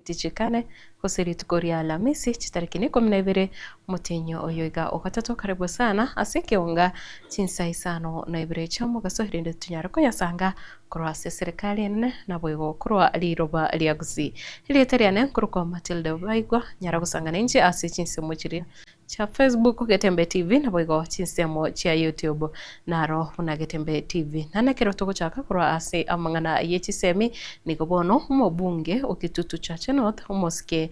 Tichikane, gose rituko ria Alamisi, chitariki neikomi na ibere, omotienyi oyo iga ogatato karibu sana ase ekeonga chinsa isano na ibere chi'omogaso erinde tonyare koyasanga korwa ase eserekari enene naboigo korwa riroba ria Gusii. Erieta riane nkorokwa Matilda Baigwa, nyara gosangana inche ase chinsemo chiria chia Facebook Getembe TV naboigo chinsemo chia YouTube naro buna Getembe TV. Naende ekero togochaka korwa ase amang'ana ye chisemi nigo bono omobunge o Kitutu Chache North omosike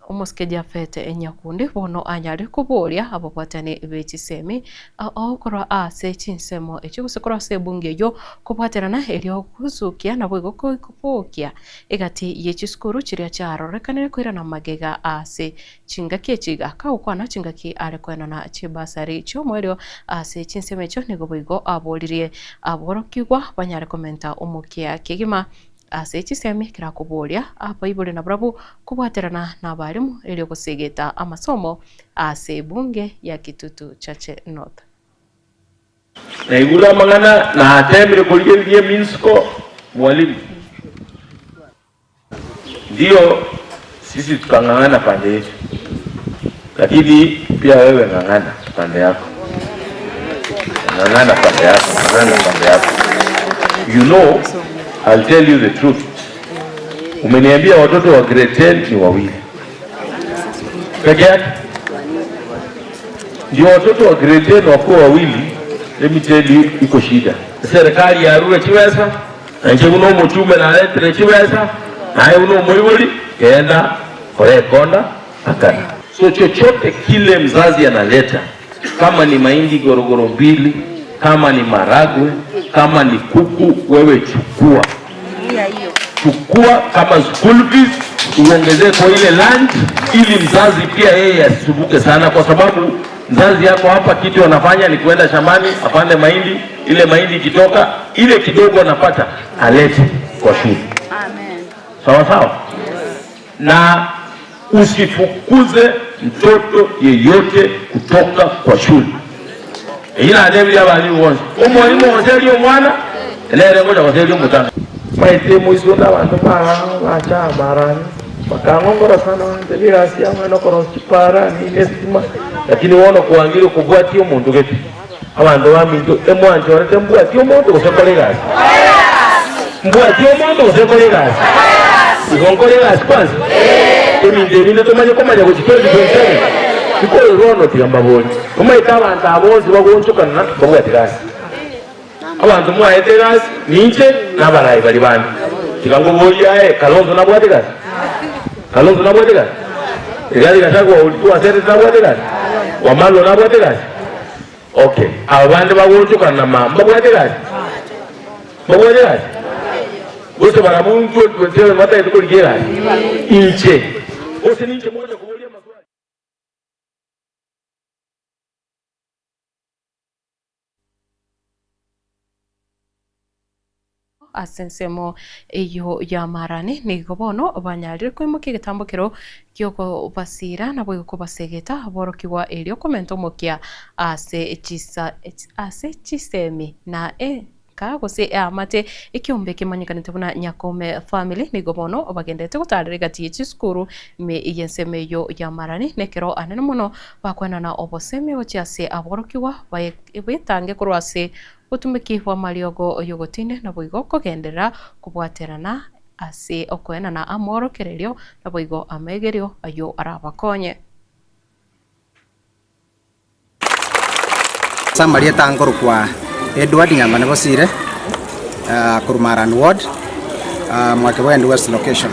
omosike Japhet Nyakundi bono anyare koboria ababwatani be chisemi ao korwa ase chinsemo echio gose korwa ase ebunge eyio kobwaterana erio gosukia naboigo kobokia Egati ye chisukuru chiria chiarorekanire koirana magega ase chingaki echi iga, kagokwana chingaki are koenana chibasari chi'omoerio ase chinsemo echio, nigo boigo aboririe aborokigwa banyare komenta omokia kegima ase chisemi ekero akoboria abaibori nabarabwo kobwaterana nabarimu erio gosegeta amasomo ase ebunge ya Kitutu Chache North. Naigure amang'ana nateemire korigereria eminsiko, Mwalimu. Ndiyo sisi tutang'ang'ana pande yetu, lakini pia wewe ng'ang'ana pande yako, ng'ang'ana pande yako, ng'ang'ana pande yako. You know, I'll tell you the truth. Umeniambia watoto wa grade 10 ni wawili peke yake ndio watoto wa grade 10 wakuwa wawili, let me tell you, iko shida. Serikali yarure chibesa na inche buna omochumbe naretire chibesa, naye buna omoibori genda kora ekonda akana. So chochote kile mzazi analeta kama ni mahindi gorogoro mbili, kama ni maragwe, kama ni kuku, wewe chukua chukua kama school fees uongezee kwa ile lunch, ili mzazi pia yeye asisumbuke sana, kwa sababu mzazi yako hapa kitu anafanya ni kuenda shambani apande mahindi, ile mahindi ikitoka ile kidogo anapata alete kwa shule. Sawa sawa. Na usifukuze mtoto yeyote kutoka kwa shule. Eyio natebirie abalimu bonsi, omwalimu ogoseria omwana, nere ngocha goseria omotang'ani. Maete moisonde abanto bacha amarani, bakang'ongora sana bantebia egasi yabo ng'a nokorosia chipara nini esitima, lakini bono kwangire kobwatia omonto gete. Abanto baminto, emwanchorete mbwatie omonto gose nkore egasi? Mbwatie omonto gose nkore egasi? Igo nkore egasi kwanza? Ebinto ebinde tomanye komanya gochia 2027, bikore bono tiga mbaborie. Omanyete abanto aba bonsi bagoonchokana mbabwati gasi. Abanto mwaete egasi ninche na abarai baria bande. Tiga nkoborie aye Kalonzo nabwate egasi? Kalonzo nabwate egasi? Rigathi Gachagua oria twaserete nabwate egasi? Wamalwa nabwate egasi? Okay, aba bande bagoonchokana na mama mbabwate egasi? Mbabwate egasi? Gose barabwo 2027 batagete korigia egasi? Inche gose ninche mogocha koboria amaswali? Ase ensemo eyio y'amarani nigo bono banyarire koimokia egetambokero gi'okobasiira naboigo kobasegeta aborokigwa erio komenta omokia ase chisa ase chisemi na enka gose eamate ekiombe kemanyekanete buna Nyakome Family nigo bono bagenderete gotarera egati ye chisukuru ime y'ensemo eyio y'amarani nekero anene mono bakwenana obosemi gochia ase aborokigwa baye betange korwa ase Obotumeki bw'amariogo y'ogotinde naboigo kogenderera kobwaterana ase okoenana amorokererio naboigo amegerio ayio arabakonye. Ase amarieta nkorokwa Edward Nyambane Bosire, korwa Marani Ward, Mwakibwendi West Location.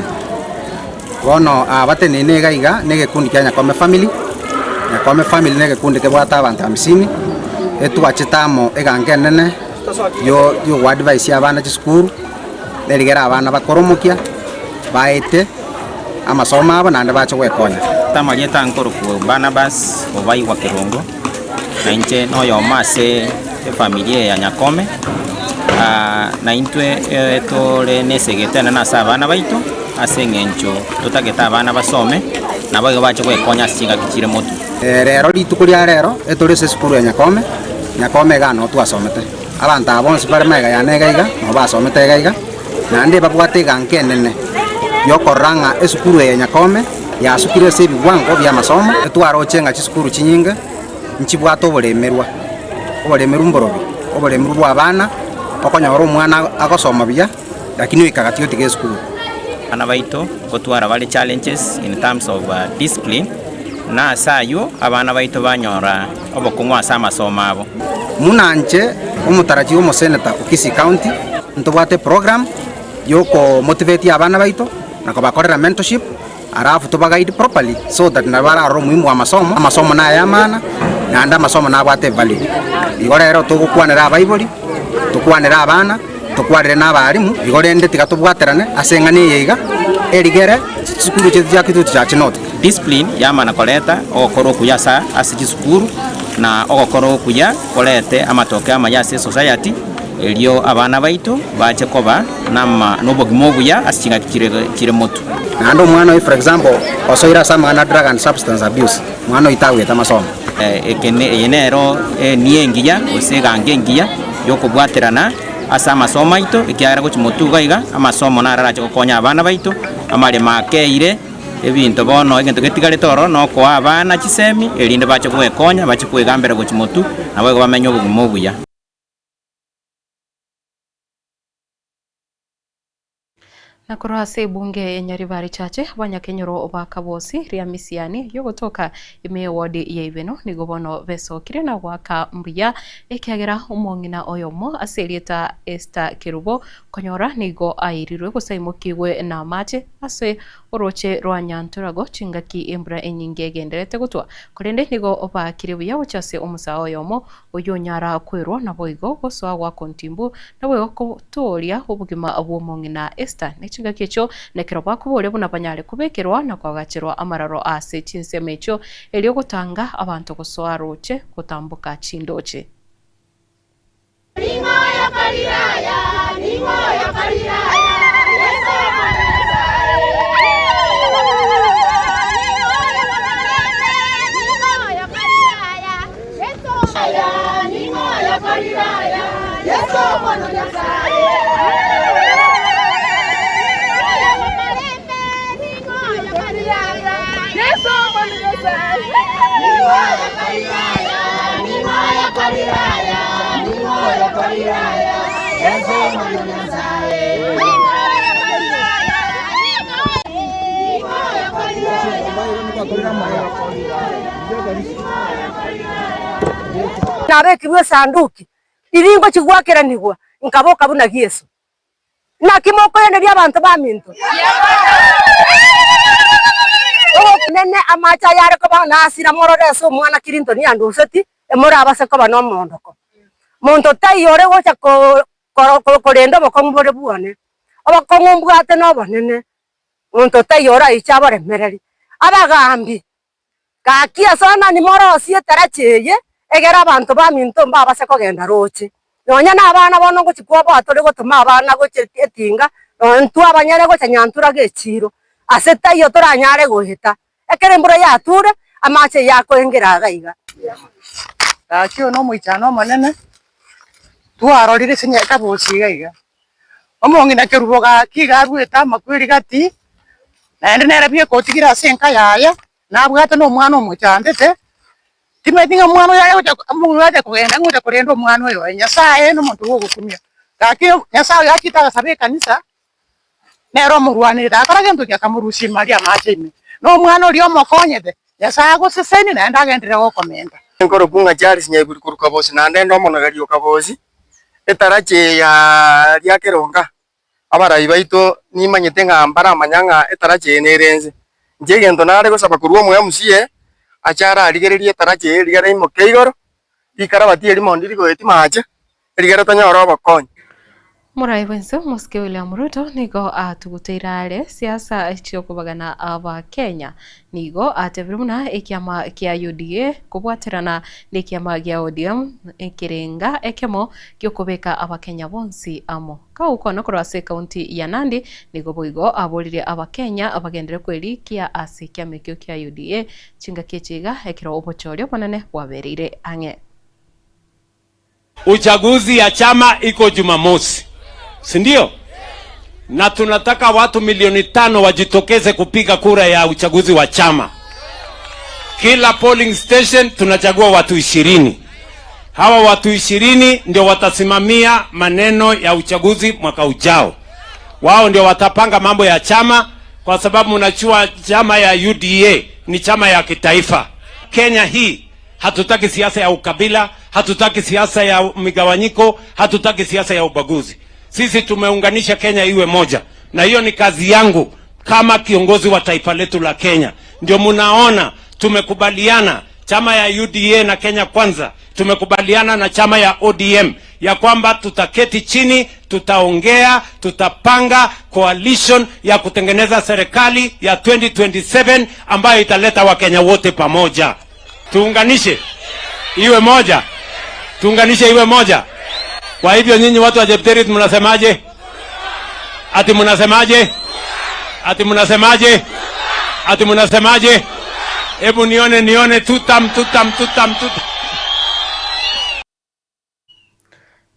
Bono aba bateneine iga iga na egekundi kia Nyakome Family, Nyakome Family na egekundi kebwate abanto hamsini, etwachete amo egango enene yo yogoadvise abana chisukuru, erigere abana bakore omokia, baete amasomo abo naende bache goekonya. Amarieta nkorokwa Barnabas Obaigwa Kerongo, na inche noyomo ase efamiri eye ya Nyakome, na intwe tore na esegete enene ase abana baito. Ase engencho totagete abana basome, naboigo bache gwekonya ase chingaki chire motwe. Rero rituko ria rero etore ase esukuru ya Nyakome, Nyakome igaa noo twasomete. Abanto aba bonsi bare magega yane iga iga, nabo basomete iga iga, naende ebabwate eganka enene. yokorora ng'a esukuru eye ya Nyakome yasukire ase ebigwango bi'amasomo. Twaroche ng'a chisukuru chinyinge nchibwate oboremerwa, oboremerwa mborobi, oboremerwa bwa abana, okonyora omwana agosoma buya lakini oika gati otiga esukuru. Abana baito ngotwara bare challenges in terms of discipline, na ase ayio abana baito banyora obokong'u ase amasomo abo. Buna inche omotarachi omoseneta o Kisii County, ntobwate eprogram yokomotivate abana baito na kobakorera mentorship alafu tobaguide properly so that nabo bararore omuhimu bwa amasomo, amasomo naye amana naende amasomo nabwate evalue. Igo rero togokwanera abaibori, tokwanere abana, tokwarere na abalimu, igo rende tiga tobwaterane ase eng'ana eye iga, erigere chisukuru chiaito chia Kitutu Church North. Discipline yamana koreta ogokora okuya asa ase chisukuru na ogokora okuya korete amatokeo amaya ase esociety, erio abana baito bache koba nama nobogima obuya ase chingaki chire chire motwe. Naende omwana oyo for example osoire ase amang'ana a drug and substance abuse, mwana oyo tagwete amasomo. Eke eye nero enia engiya gose egango engiya yokobwaterana ase amasomo aito, ekiagera gochia motwe iga iga, amasomo naro arache gokonya abana baito, amaremo akeire, ebinto bono egento getigarete ororo nokoa abana chisemi, erinde bache goekonya, bache koegambera gochia motwe, naboigo bamenye obogima obuya. Na korwa ase ebunge ya Nyaribari Chache, abanyakenyoro ba Kabosi ria Misiani yogotoka ime y'ewodi ya Ibeno nigo bono besokire na goaka mbuya ekiagera omong'ina oyomo ase erieta Esther Kerubo konyora nigo airirwe gose aimokigwe namache ase Orooche rwa Nyantorago chingaki embura enyinge egendererete gotwa, korende nigo baakire buya gochia ase omosaa oyomo oyio onyara kwerwa naboigo gosoa gwa kontimbu, naboigo gotooria obogima bw'omong'ina Esther. Ne chingaki echio nekero bakoboria buna banyare kobekerwa na koagacherwa amararo ase chinsemo echio, erio gotanga abanto gosoa rooche gotamboka chindooche. Nabekirwe esanduki, riria ngochia goakeranigwa, nkaboka buna Yeso. Naki mokoiraneria abanto baminto? Obokunene amache aya are koba nasira morore ase omwana Clinton anduseti, emorabase koba nomoondoko. Monto taiyo ore gocha korenda obokong'u bore bwane, obokong'u mbwate nobonene, monto taiyo oraiche aboremereri. Abagaambi Gaki ase onani morosie etaracha eye, egere abanto baminto mbabase kogenda roche. Nonya nabana bono ngochia kwoboa tore gotoma abana gochia etinga, nonya intwe abanyene gocha nyanturage echiiro, ase taiyo toranyare goeta. Ekero embura yature, amache yakoengera iga iga. Gaki oyo nomoichano omonene, twarorire ase ekabosi iga iga. Omong'ina kerubo gaki iga aruete amakweri gati, naende nere bieka otigire ase enka yaye, nabwate na omwana omochandete, timanyeti ng'a omwana oyo aye gocha omong'ina oyo acha kogenda ng'a ocha korenda omwana oyo oye. Nyasaye na omonto bwa ogokumia, gaki Nyasaye oyo achete agasaba ekanisa, nere omorwanerete agakora gento ki? Akamorusia ime aria amache ime. Na omwana oria omokonyete, Nyasaye agosesenie naende agenderere gokomenta. Nkorokwa ng'a Charles Nyaiguri korwa Kabosi naende inde omonogeri o Kabosi, etaracha eye ya riakeronga, abarai baito nimanyete ng'a mbaramanya ng'a etaracha eye nere ense. Inche egento nare gosaba korwa omo MCA, ache ararigererie etaracha eye rigere imoke igoro, rikarabati erimo ndirigoeti mache, rigere tonyore obokonyi. Morai bwense omosike William Ruto nigo atuguteire are siasa chiokobagana Abakenya. Nigo atebire buna ekiama kia UDA kobwaterana nekiama gia ODM ekerenga ekemo giokobeka Abakenya bonsi amo. Kagokwana korwa ase ekaunti ya Nandi nigo boigo aboririe Abakenya bagenderere kwerikia ase ekiama ekio kia UDA chingaki echi iga ekero obochori obonene bwabereire ang'e. Uchaguzi ya chama iko Jumamosi, si ndio? Na tunataka watu milioni tano wajitokeze kupiga kura ya uchaguzi wa chama. Kila polling station tunachagua watu ishirini. Hawa watu ishirini ndio watasimamia maneno ya uchaguzi mwaka ujao. Wao ndio watapanga mambo ya chama, kwa sababu mnajua chama ya UDA ni chama ya kitaifa. Kenya hii hatutaki siasa ya ukabila, hatutaki siasa ya migawanyiko, hatutaki siasa ya ubaguzi. Sisi tumeunganisha Kenya iwe moja, na hiyo ni kazi yangu kama kiongozi wa taifa letu la Kenya. Ndio munaona tumekubaliana chama ya UDA na Kenya Kwanza, tumekubaliana na chama ya ODM ya kwamba tutaketi chini, tutaongea, tutapanga coalition ya kutengeneza serikali ya 2027 ambayo italeta Wakenya wote pamoja. Tuunganishe iwe moja, tuunganishe iwe moja. Kwa hivyo nyinyi watu wa Chepterit mnasemaje? Ati mnasemaje? Ati mnasemaje? Ati mnasemaje? Hebu nione nione, tutam tutam tutam tutam.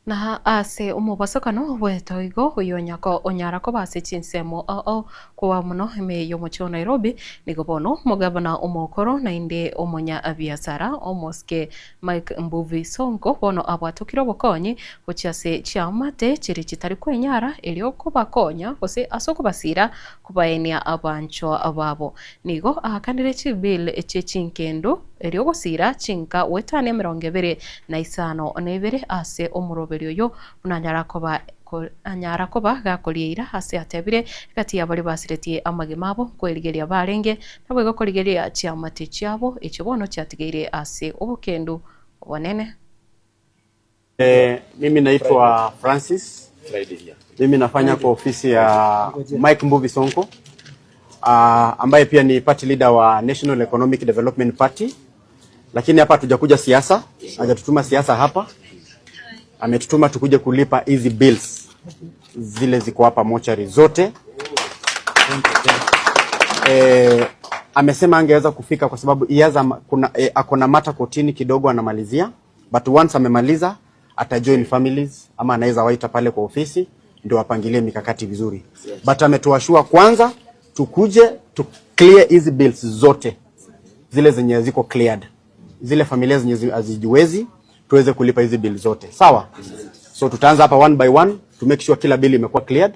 Na ase omobasokano bw'etoigo oyonyako onyara koba ase chinsemo ao koa mono ime y'omochie o Nairobi nigo bono omogavana omokoro naende omonyabiasara omosike Mike Mbuvi Sonko bono abwatokire obokonyi gochia ase chiamate chiria chitari kwenyara erio kobakonya gose ase okobasira kobaenia abanchwa babo. Nigo aakanire chibill chie chinkendo erio gosira chinka goetania emerongo ebere na isano na ibere ase omoroberi oyo buna anyara koba anyara koba gakoria ase atebire egati ya baria basiretie amagima abo nkoerigeria barenge naboigo korigeria chiamate chiabo echio bono chiatigeire ase obokendu obonene. Eh, mimi naitwa Francis. Mimi nafanya kwa ofisi ya Mike Mbuvi Sonko ambaye pia ni party leader wa National Economic Development Party, lakini hapa hatujakuja siasa, hajatutuma siasa hapa, ametutuma tukuje kulipa hizi bills zile ziko hapa mochari zote. Eh, amesema angeweza kufika kwa sababu he has a, kuna, eh, ako na mata kotini kidogo anamalizia, but once amemaliza atajoin families ama anaweza waita pale kwa ofisi ndio apangilie mikakati vizuri, but ametuashua kwanza tukuje tu clear hizi bills zote zile zenye ziko cleared, zile familia zenye hazijiwezi tuweze kulipa hizi bill zote, sawa? So tutaanza hapa one by one to make sure kila bill imekuwa cleared.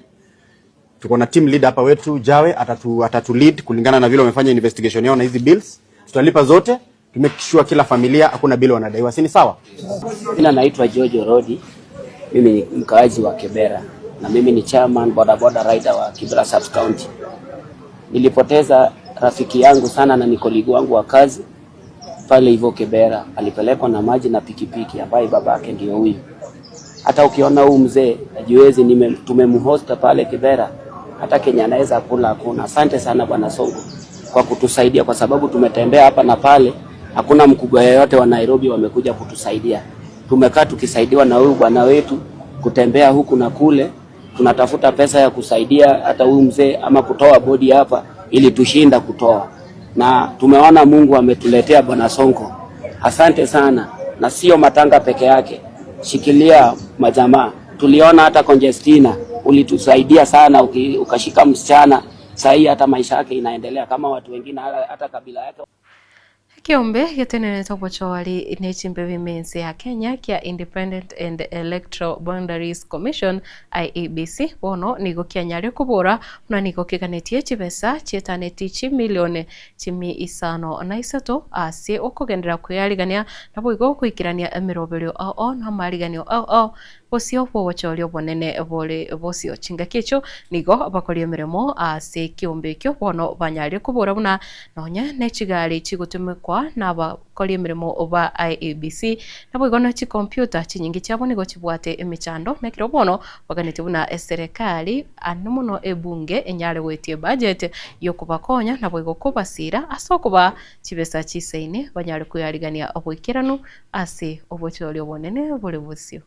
Tuko na team leader hapa wetu Jawe atatu, atatu lead kulingana na vile wamefanya investigation yao na hizi bills. Tutalipa zote to make sure kila familia hakuna bill wanadaiwa, si ni sawa? Jina naitwa George Orodi, mimi ni mkaaji wa Kibera na mimi ni chairman boda boda rider wa Kibera Sub County. Nilipoteza rafiki yangu sana na ni colleague wangu wa kazi pale hivyo Kibera, alipelekwa na maji na pikipiki ambaye babake ndio huyu. Hata ukiona huu mzee hajiwezi, tumemhosta pale Kibera, hata Kenya anaweza kula hakuna. Asante sana bwana Sonko kwa kutusaidia, kwa sababu tumetembea hapa na pale, hakuna mkubwa yeyote wa Nairobi wamekuja kutusaidia. Tumekaa tukisaidiwa na huyu bwana wetu kutembea huku na kule, tunatafuta pesa ya kusaidia hata huyu mzee ama kutoa bodi hapa, ili tushinda kutoa, na tumeona Mungu ametuletea bwana Sonko. Asante sana, na sio matanga peke yake, shikilia majamaa. Tuliona hata Conjestina ulitusaidia sana, ukashika msichana sahii hata maisha yake inaendelea kama watu wengine, hata kabila yake. Ekeombe getenenete obochori ne chimbebi mense ya Kenya kia Independent and Electoral Boundaries Commission IEBC bono nigo kianyare kobora buna nigo keganetie chibesa chietaneti chimilioni chimi isano na isato ase okogenderera kweyarigania naboigo okoikerania emeroberio ao na amariganio ao bosio bwa obochori obonene bore bosio chingaki echio nigo bakori emeremo ase ekiombe ekio bono banyarire kobora buna nonya ne chigari chigotumekwa na abakori emeremo ba IEBC naboigo na chikompyuta chinyingi chiabo nigo chibwate emechando nekero bono baganeti buna eserekari ane mono ebunge enyare goetia ebudget yokobakonya naboigo kobasira ase okoba chibesa chisaine banyare koyarigania oboikeranu ase obochori obonene bore bosio.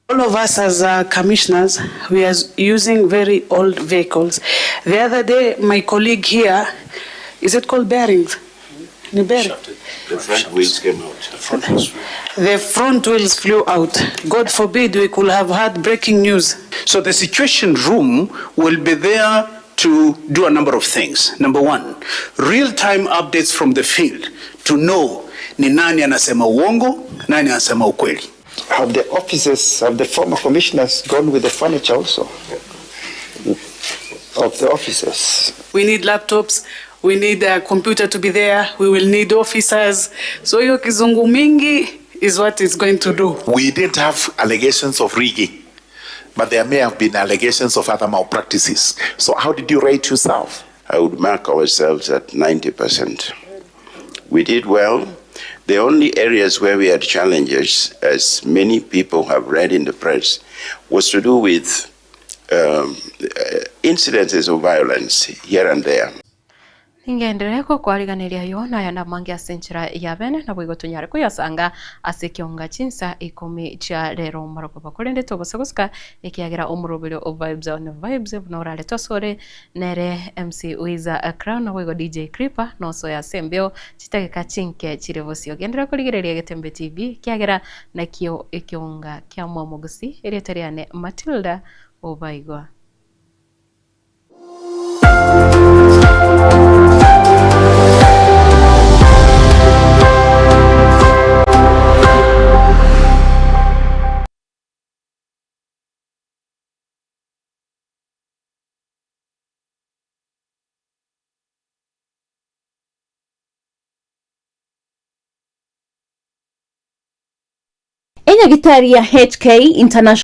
All of us as commissioners, we are using very old vehicles. The other day, my colleague here, is it called bearings? Nibere. The front wheels came out. The front wheels The front wheels flew out. God forbid we could have had breaking news. So the situation room will be there to do a number of things. Number one, real-time updates from the field to know ni nani anasema uongo, nani anasema ukweli. Have the offices, have the former commissioners gone with the furniture also? Of the offices? We need laptops, we need a computer to be there, we will need officers. So hiyo kizungu mingi is what it's going to do. We didn't have allegations of rigging, but there may have been allegations of other malpractices. So how did you rate yourself? I would mark ourselves at 90%. We did well. The only areas where we had challenges, as many people have read in the press, was to do with incidences of violence here and there. Ningenderere gokwariganeria ayio na ayande amange ase enchera ya bene, naboigo tonyare koyasanga ase ekionga chinsa ikomi chia rero marogoba. Korende tobasa gosuka ekiagera omoroberio o Vibes on Vibes buna oraretwe asore nere MC Wiza Crown naboigo DJ Creeper nosoe ase embeo chitageka chinke chire bosio. Genderera korigereria Getembe TV ekiagera nakio ekionga kia mwamogusi erieta riane Matilda Obaigwa. Enyagitari ya HK International.